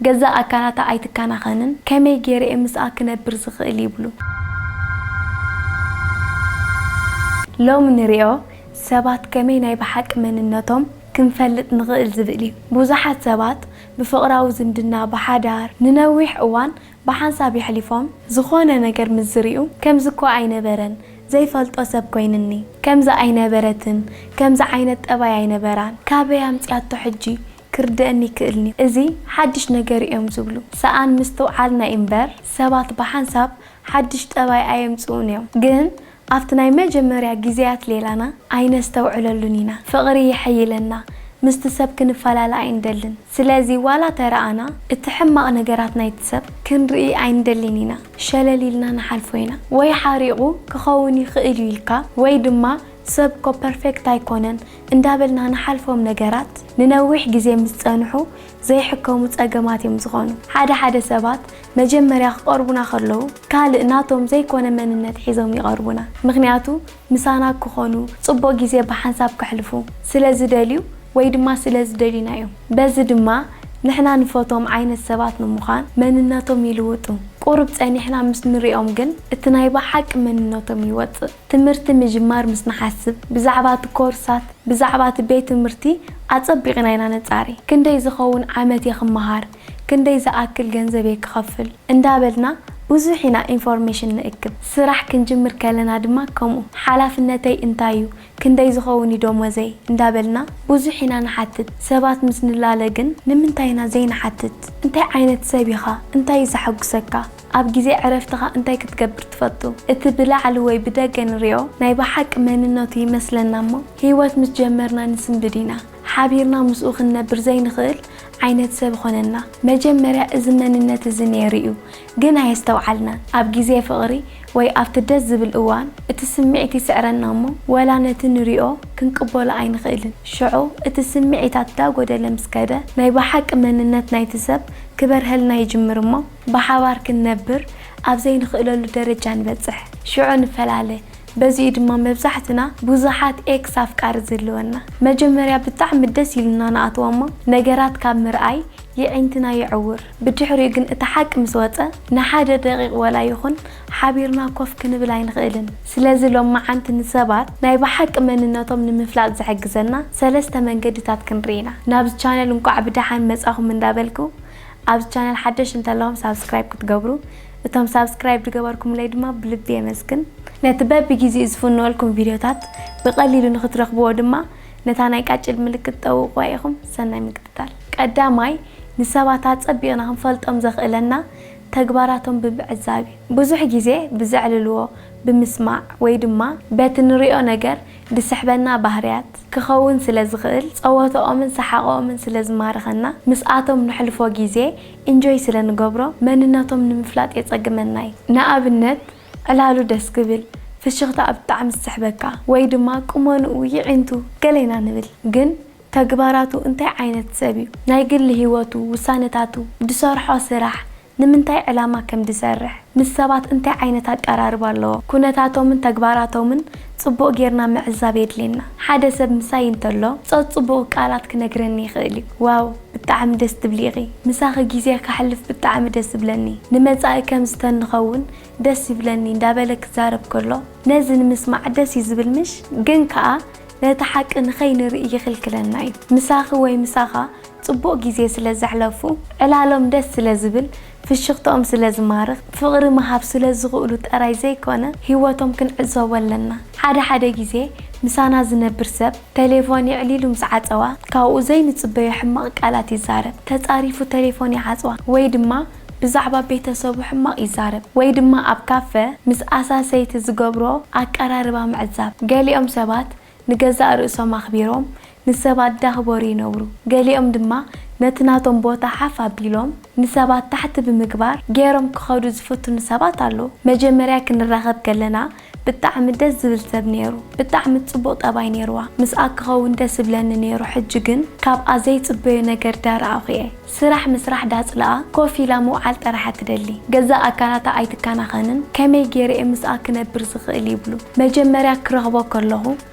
ገዛእ ኣካላታ ኣይትከናኸንን፣ ከመይ ገይረ እየ ምስኣ ክነብር ዝኽእል ይብሉ። ሎሚ ንሪኦ ሰባት ከመይ ናይ ብሓቂ መንነቶም ክንፈልጥ ንኽእል ዝብል እዩ። ብዙሓት ሰባት ብፍቕራዊ ዝምድና ብሓዳር ንነዊሕ እዋን ብሓንሳብ የሕሊፎም፣ ዝኾነ ነገር ምስ ዝሪኡ ከምዚ እኮ ኣይነበረን፣ ዘይፈልጦ ሰብ ኮይንኒ፣ ከምዚ ኣይነበረትን፣ ከምዚ ዓይነት ጠባይ ኣይነበራን፣ ካበይ ኣምፅያቶ ሕጂ ክርደአኒ ይክእልኒ፣ እዚ ሓድሽ ነገር እዮም ዝብሉ። ሰኣን ምስትውዓል ናይ እምበር ሰባት ብሓንሳብ ሓድሽ ጠባይ ኣየምፅኡን እዮም። ግን ኣብቲ ናይ መጀመርያ ግዜያት ሌላና ኣይነስተውዕለሉን ኢና። ፍቕሪ የሐይለና፣ ምስቲ ሰብ ክንፈላለ ኣይንደልን። ስለዚ ዋላ ተረኣና እቲ ሕማቕ ነገራት ናይቲ ሰብ ክንርኢ ኣይንደልን ኢና። ሸለል ኢልና ንሓልፎ ኢና። ወይ ሓሪቑ ክኸውን ይኽእል እዩ ኢልካ ወይ ድማ ሰብ እኮ ፐርፌክት ኣይኮነን እንዳበልና ንሓልፎም ነገራት ንነዊሕ ግዜ ምስ ጸንሑ ዘይሕከሙ ጸገማት እዮም ዝኾኑ። ሓደ ሓደ ሰባት መጀመርያ ክቐርቡና ከለዉ ካልእ ናቶም ዘይኮነ መንነት ሒዞም ይቐርቡና። ምኽንያቱ ምሳና ክኾኑ፣ ጽቡቕ ግዜ ብሓንሳብ ከሕልፉ ስለ ዝደልዩ ወይ ድማ ስለ ዝደልዩና እዮም። በዚ ድማ ንሕና ንፈትዎም ዓይነት ሰባት ንምዃን መንነቶም ይልውጡ። ቁሩብ ጸኒሕና ምስ ንሪኦም ግን እቲ ናይ ብሓቂ መንነቶም ይወጽእ። ትምህርቲ ምጅማር ምስ ንሓስብ ብዛዕባ እቲ ኮርሳት፣ ብዛዕባ እቲ ቤት ትምህርቲ ኣጸቢቕና ኢና ነጻሪ። ክንደይ ዝኸውን ዓመት እየ ክመሃር? ክንደይ ዝኣክል ገንዘብ እየ ክኸፍል? እንዳበልና ብዙሕ ኢና ኢንፎርሜሽን ንእክብ። ስራሕ ክንጅምር ከለና ድማ ከምኡ። ሓላፍነተይ እንታይ እዩ? ክንደይ ዝኸውን እዩ ደሞዘይ? እንዳበልና ብዙሕ ኢና ንሓትት። ሰባት ምስ ንላለ ግን ንምንታይ ኢና ዘይንሓትት? እንታይ ዓይነት ሰብ ኢኻ? እንታይ እዩ ዘሐጉሰካ? ኣብ ግዜ ዕረፍትኻ እንታይ ክትገብር ትፈቱ? እቲ ብላዕሊ ወይ ብደገ ንሪኦ ናይ ብሓቂ መንነቱ ይመስለና እሞ ህይወት ምስ ጀመርና ንስንብድ ኢና። ሓቢርና ምስኡ ክንነብር ዘይንኽእል ዓይነት ሰብ ኾነና። መጀመርያ እዚ መንነት እዚ ነይሩ እዩ፣ ግን ኣየስተውዓልናን። ኣብ ግዜ ፍቕሪ ወይ ኣብቲ ደስ ዝብል እዋን እቲ ስምዒት ይስዕረና እሞ ወላ ነቲ ንሪኦ ክንቅበሎ ኣይንኽእልን። ሽዑ እቲ ስምዒታት እንዳጎደለ ምስ ከደ ናይ ብሓቂ መንነት ናይቲ ሰብ ክበርሀልና ይጅምር እሞ ብሓባር ክንነብር ኣብ ዘይንኽእለሉ ደረጃ ንበጽሕ። ሽዑ ንፈላለ። በዚኡ ድማ መብዛሕትና ብዙሓት ኤክስ ኣፍቃሪ ዝህልወና። መጀመርያ ብጣዕሚ ደስ ኢሉና ንኣትዎ እሞ ነገራት ካብ ምርኣይ የዒንትና ይዕውር። ብድሕሪኡ ግን እቲ ሓቂ ምስ ወጸ ንሓደ ደቂቕ ወላ ይኹን ሓቢርና ኮፍ ክንብል ኣይንኽእልን። ስለዚ ሎማዓንቲ ንሰባት ናይ ብሓቂ መንነቶም ንምፍላጥ ዝሕግዘና ሰለስተ መንገድታት ክንርኢ ኢና። ናብዚ ቻነል እንቋዕ ብደሓን መጻኹም እንዳበልኩ ኣብዚ ቻነል ሓደሽ እንተለኹም ሳብስክራይብ ክትገብሩ፣ እቶም ሳብስክራይብ ዝገበርኩምለይ ድማ ብልቢ የመስግን። ነቲ በብግዜኡ ዝፍነወልኩም ቪድዮታት ብቐሊሉ ንክትረኽብዎ ድማ ነታ ናይ ቃጭል ምልክት ጠውቑዋ ኢኹም። ሰናይ ምክትታል። ቀዳማይ፣ ንሰባት ኣጸቢቕና ክንፈልጦም ዘኽእለና ተግባራቶም ብምዕዛብ እዩ። ብዙሕ ግዜ ብዘዕልልዎ ብምስማዕ ወይ ድማ በቲ ንሪኦ ነገር ዝስሕበና ባህርያት ክኸውን ስለ ዝኽእል፣ ጸወታኦምን ሰሓቖምን ስለ ዝማርኸና፣ ምስኣቶም ነሕልፎ ግዜ ኢንጆይ ስለ ንገብሮ፣ መንነቶም ንምፍላጥ የጸግመና እዩ። ንኣብነት፣ ዕላሉ ደስ ክብል፣ ፍሽኽታኣ ብጣዕሚ ዝስሕበካ፣ ወይ ድማ ቁመንኡ፣ የዒንቱ ገለ ኢና ንብል። ግን ተግባራቱ እንታይ ዓይነት ሰብ እዩ? ናይ ግሊ ህይወቱ፣ ውሳነታቱ፣ ዝሰርሖ ስራሕ፣ ንምንታይ ዕላማ ከም ዝሰርሕ፣ ምስ ሰባት እንታይ ዓይነት ኣቀራርባ ኣለዎ፣ ኩነታቶምን ተግባራቶምን ጽቡቕ ጌርና ምዕዛብ የድልየና። ሓደ ሰብ ምሳይ እንተሎ፣ ጸጽቡቕ ቃላት ክነግረኒ ይኽእል እዩ። "ዋው፣ ብጣዕሚ ደስ ትብሊ ኢኺ። ምሳኺ ግዜ ከሕልፍ ብጣዕሚ ደስ ዝብለኒ። ንመጻኢ ከምዚ ተንኸውን ደስ ይብለኒ" እንዳበለ ክዛረብ ከሎ፣ ነዚ ንምስማዕ ደስ እዩ ዝብል ምሽ? ግን ከኣ ነቲ ሓቂ ንኸይንርኢ ይኽልክለና እዩ። ምሳኺ ወይ ምሳኻ ጽቡቕ ግዜ ስለ ዘሕለፉ፣ ዕላሎም ደስ ስለ ዝብል፣ ፍሽኽትኦም ስለ ዝማርኽ፣ ፍቕሪ ምሃብ ስለ ዝኽእሉ ጥራይ ዘይኮነ፣ ህይወቶም ክንዕዘቦ ኣለና። ሓደ ሓደ ግዜ ምሳና ዝነብር ሰብ ተሌፎን የዕሊሉ ምስ ዓጸዋ፣ ካብኡ ዘይንጽበዮ ሕማቕ ቃላት ይዛረብ። ተጻሪፉ ተሌፎን ይዓጽዋ፣ ወይ ድማ ብዛዕባ ቤተሰቡ ሕማቕ ይዛረብ፣ ወይ ድማ ኣብ ካፈ ምስ ኣሳሰይቲ ዝገብሮ ኣቀራርባ ምዕዛብ። ገሊኦም ሰባት ንገዛእ ርእሶም ኣኽቢሮም ንሰባት ዳኽበሩ ይነብሩ። ገሊኦም ድማ ነቲ ናቶም ቦታ ሓፍ ኣቢሎም ንሰባት ታሕቲ ብምግባር ገይሮም ክኸዱ ዝፍትኑ ሰባት ኣለዉ። መጀመርያ ክንራኸብ ከለና ብጣዕሚ ደስ ዝብል ሰብ ነይሩ፣ ብጣዕሚ ጽቡቕ ጠባይ ነይርዋ፣ ምስኣ ክኸውን ደስ ዝብለኒ ነይሩ፣ ሕጂ ግን ካብኣ ዘይጽበዮ ነገር ዳረኣኹ እየ። ስራሕ ምስራሕ ዳጽልኣ ኮፍ ኢላ ምውዓል ጥራሕ እያ ትደሊ። ገዛእ ኣካላታ ኣይትከናኸንን፣ ከመይ ገይረ እየ ምስኣ ክነብር ዝኽእል ይብሉ። መጀመርያ ክረኽቦ ከለኹ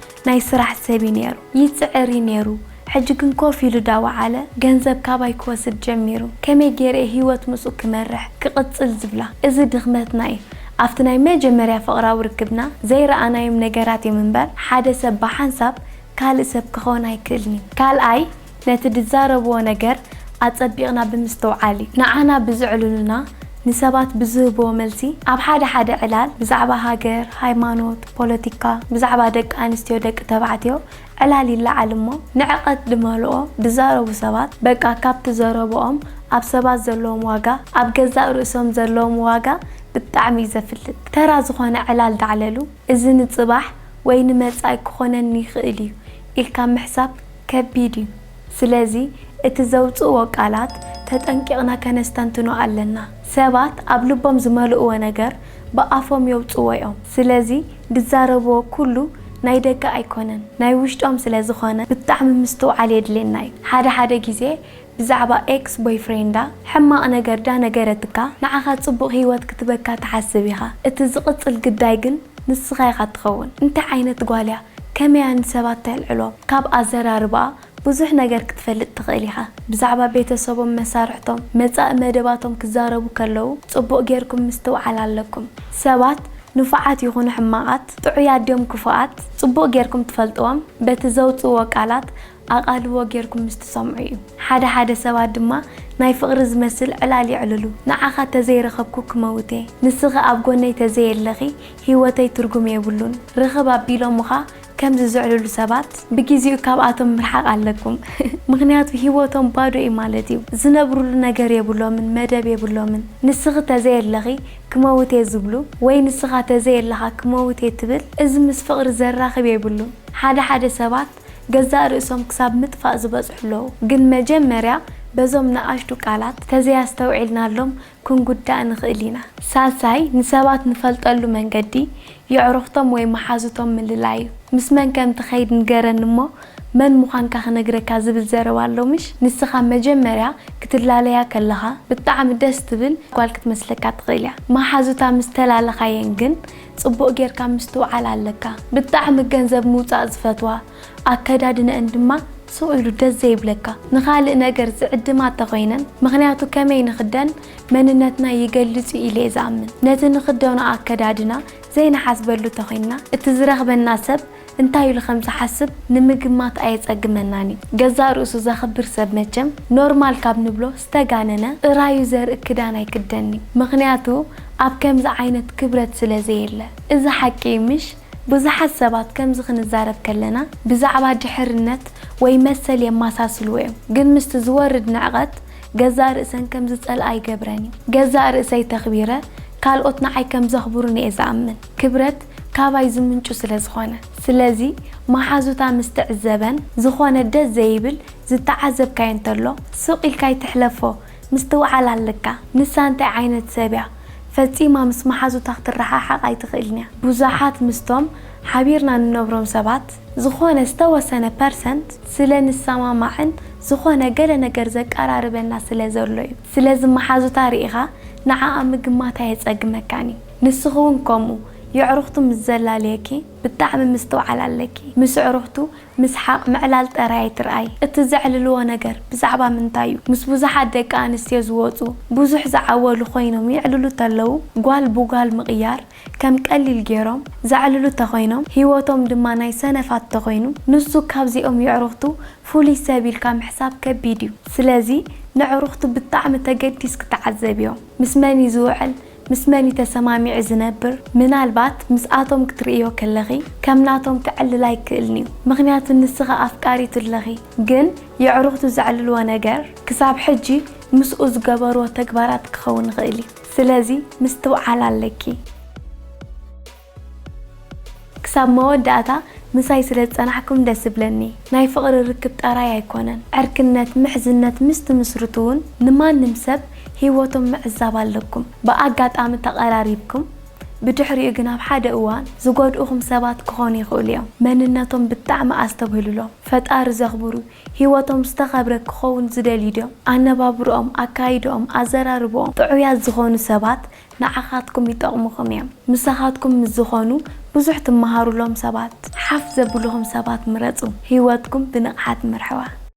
ናይ ስራሕ ሰብ እዩ ነይሩ። ይጽዕር እዩ ነይሩ። ሕጂ ግን ኮፍ ኢሉ ዳወዓለ፣ ገንዘብ ካባይ ክወስድ ጀሚሩ። ከመይ ገይረ ህይወት ምስኡ ክመርሕ ክቕጽል ዝብላ፣ እዚ ድኽመትና እዩ። ኣብቲ ናይ መጀመርያ ፍቕራዊ ርክብና ዘይረኣናዮም ነገራት እዮም እምበር፣ ሓደ ሰብ ብሓንሳብ ካልእ ሰብ ክኸውን ኣይክእልን እዩ። ካልኣይ፣ ነቲ ድዛረብዎ ነገር ኣጸቢቕና ብምስትውዓል እዩ። ንዓና ብዝዕልሉና፣ ንሰባት ብዝህብዎ መልሲ፣ ኣብ ሓደ ሓደ ዕላል ብዛዕባ ሃገር፣ ሃይማኖት፣ ፖለቲካ፣ ብዛዕባ ደቂ ኣንስትዮ፣ ደቂ ተባዕትዮ ዕላል ይለዓል እሞ፣ ንዕቐት ድመልኦ ድዛረቡ ሰባት፣ በቃ ካብቲ ዘረብኦም ኣብ ሰባት ዘለዎም ዋጋ፣ ኣብ ገዛእ ርእሶም ዘለዎም ዋጋ ብጣዕሚ እዩ ዘፍልጥ። ተራ ዝኾነ ዕላል ዳዕለሉ፣ እዚ ንጽባሕ ወይ ንመጻኢ ክኾነኒ ይኽእል እዩ ኢልካ ምሕሳብ ከቢድ እዩ። ስለዚ እቲ ዘውጽእዎ ቃላት ተጠንቂቕና ከነስተንትኖ ኣለና። ሰባት ኣብ ልቦም ዝመልእዎ ነገር ብኣፎም የውጽእዎ እዮም። ስለዚ ድዛረብዎ ኩሉ ናይ ደገ ኣይኮነን፣ ናይ ውሽጦም ስለ ዝኾነ ብጣዕሚ ምስትውዓል የድልየና እዩ። ሓደ ሓደ ግዜ ብዛዕባ ኤክስ ቦይፍሬንዳ ሕማቕ ነገር ዳ ነገረትካ፣ ንዓኻ ጽቡቕ ህይወት ክትበካ ትሓስብ ኢኻ። እቲ ዝቕጽል ግዳይ ግን ንስኻ ኢኻ ትኸውን። እንታይ ዓይነት ጓል እያ? ከመይ እያ ንሰባት ተልዕሎ? ካብ ኣዘራርባኣ ብዙሕ ነገር ክትፈልጥ ትኽእል ኢኻ። ብዛዕባ ቤተሰቦም፣ መሳርሕቶም፣ መጻኢ መደባቶም ክዛረቡ ከለዉ ጽቡቕ ጌርኩም ምስትውዓል ኣለኩም። ሰባት ንፉዓት ይኹኑ ሕማቓት፣ ጥዑያት ድዮም ክፉኣት፣ ጽቡቕ ጌርኩም ትፈልጥዎም። በቲ ዘውጽእዎ ቃላት ኣቓልቦ ጌርኩም ምስ ትሰምዑ እዩ። ሓደ ሓደ ሰባት ድማ ናይ ፍቕሪ ዝመስል ዕላል የዕልሉ። ንዓኻ ተዘይረኸብኩ ክመውት እየ፣ ንስኺ ኣብ ጎነይ ተዘየለኺ ህይወተይ ትርጉም የብሉን። ርኽብ ኣቢሎምኻ ከምዚ ዘዕልሉ ሰባት ብግዜኡ ካብኣቶም ምርሓቕ ኣለኩም። ምኽንያቱ ህይወቶም ባዶ እዩ ማለት እዩ። ዝነብሩሉ ነገር የብሎምን፣ መደብ የብሎምን። ንስኺ ተዘየለኺ ክመውት እየ ዝብሉ ወይ ንስኻ ተዘየለኻ ክመውት እየ ትብል፣ እዚ ምስ ፍቕሪ ዘራኽብ የብሉን። ሓደ ሓደ ሰባት ገዛእ ርእሶም ክሳብ ምጥፋእ ዝበጽሑ ኣለዉ። ግን መጀመርያ በዞም ንኣሽቱ ቃላት ተዘያስተውዒልናሎም ክንጉዳእ ንኽእል ኢና። ሳልሳይ፣ ንሰባት ንፈልጠሉ መንገዲ የዕሩኽቶም ወይ መሓዙቶም ምልላይ እዩ። ምስ መን ከም ትኸይድ ንገረኒ እሞ መን ምዃንካ ክነግረካ ዝብል ዘረባ ኣሎ ምሽ? ንስኻ መጀመርያ ክትላለያ ከለኻ ብጣዕሚ ደስ ትብል ጓል ክትመስለካ ትኽእል እያ። መሓዙታ ምስ ተላለኻየን ግን ጽቡቕ ጌርካ ምስትውዓል ኣለካ። ብጣዕሚ ገንዘብ ምውጻእ ዝፈትዋ፣ ኣከዳድነአን ድማ ስቕ ኢሉ ደስ ዘይብለካ፣ ንኻልእ ነገር ዝዕድማ ተኾይነን፣ ምኽንያቱ ከመይ ንኽደን መንነትና ይገልጽ እዩ ኢለ እየ ዝኣምን። ነቲ ንኽደኖ ኣከዳድና ዘይንሓስበሉ ተኾይንና፣ እቲ ዝረኽበና ሰብ እንታይ ኢሉ ከም ዝሓስብ ንምግማት ኣየጸግመናን እዩ። ገዛእ ርእሱ ዘኽብር ሰብ መቸም ኖርማል ካብ ንብሎ ዝተጋነነ ጥራዩ ዘርኢ ክዳን ኣይክደን እዩ። ምኽንያቱ ኣብ ከምዚ ዓይነት ክብረት ስለ ዘየለ። እዚ ሓቂ እዩ ምሽ? ብዙሓት ሰባት ከምዚ ክንዛረብ ከለና ብዛዕባ ድሕርነት ወይ መሰል የመሳስልዎ እዮም። ግን ምስቲ ዝወርድ ንዕቐት ገዛእ ርእሰን ከም ዝጸልኣ ይገብረን እዩ። ገዛእ ርእሰይ ተኽቢረ ካልኦት ንዓይ ከም ዘኽብሩኒ እየ ዝኣምን። ክብረት ካባይ ዝምንጩ ስለ ዝኾነ። ስለዚ መሓዙታ ምስ ትዕዘበን ዝኾነ ደስ ዘይብል ዝተዓዘብካዮ እንተሎ ስቕ ኢልካ ኣይትሕለፎ። ምስትውዓል ኣለካ። ንሳ እንታይ ዓይነት ሰብ እያ? ፈጺማ ምስ መሓዙታ ክትረሓሓቕ ኣይትኽእልን እያ። ብዙሓት ምስቶም ሓቢርና ንነብሮም ሰባት ዝኾነ ዝተወሰነ ፐርሰንት ስለ ንሰማማዕን ዝኾነ ገለ ነገር ዘቀራርበና ስለ ዘሎ እዩ። ስለዚ መሓዙታ ርኢኻ ንዓኣ ምግማት ኣየጸግመካን እዩ። ንስኺ እውን ከምኡ። የዕሩኽቱ ምስ ዘላለየኪ ብጣዕሚ ምስትውዓል ኣለኪ። ምስ ኣዕሩኽቱ ምስሓቕ ምዕላል ጥራይ ኣይትርኣይ። እቲ ዘዕልልዎ ነገር ብዛዕባ ምንታይ እዩ? ምስ ብዙሓት ደቂ ኣንስትዮ ዝወጹ፣ ብዙሕ ዝዓወሉ ኮይኖም የዕልሉ ተለዉ፣ ጓል ብጓል ምቕያር ከም ቀሊል ገይሮም ዘዕልሉ ተኾይኖም፣ ህይወቶም ድማ ናይ ሰነፋት ተኾይኑ፣ ንሱ ካብዚኦም የዕሩኽቱ ፍሉይ ሰብ ኢልካ ምሕሳብ ከቢድ እዩ። ስለዚ ንዕሩኽቱ ብጣዕሚ ተገዲስኪ ተዓዘብዮ። ምስ መን እዩ ዝውዕል? ምስ መን እዩ ተሰማሚዑ ዝነብር? ምናልባት ምስኣቶም ክትርእዮ ከለኺ ከም ናቶም ክዕልል ኣይክእልን እዩ። ምኽንያቱ ንስኺ ኣፍቃሪቱ ኣለኺ። ግን የዕሩኽቱ ዘዕልልዎ ነገር ክሳብ ሕጂ ምስኡ ዝገበርዎ ተግባራት ክኸውን ይኽእል እዩ። ስለዚ ምስትውዓል ኣለኪ። ክሳብ መወዳእታ ምሳይ ስለ ዝጸናሕኩም ደስ ይብለኒ። ናይ ፍቕሪ ርክብ ጥራይ ኣይኮነን፣ ዕርክነት፣ ምሕዝነት ምስ ትምስርቱ እውን ንማንም ሰብ ህይወቶም ምዕዛብ ኣለኩም። ብኣጋጣሚ ተቐራሪብኩም፣ ብድሕሪኡ ግን ኣብ ሓደ እዋን ዝጎድኡኹም ሰባት ክኾኑ ይኽእሉ እዮም። መንነቶም ብጣዕሚ ኣስተብህልሎም። ፈጣሪ ዘኽብሩ፣ ህይወቶም ዝተኸብረ ክኸውን ዝደልዩ ድዮም? ኣነባብርኦም፣ ኣካይድኦም፣ ኣዘራርብኦም ጥዑያት ዝኾኑ ሰባት ንዓኻትኩም ይጠቕሙኹም እዮም። ምሳኻትኩም ምስ ዝኾኑ ብዙሕ ትመሃሩሎም ሰባት፣ ሓፍ ዘብሉኹም ሰባት ምረጹ። ህይወትኩም ብንቕሓት ምርሕዋ።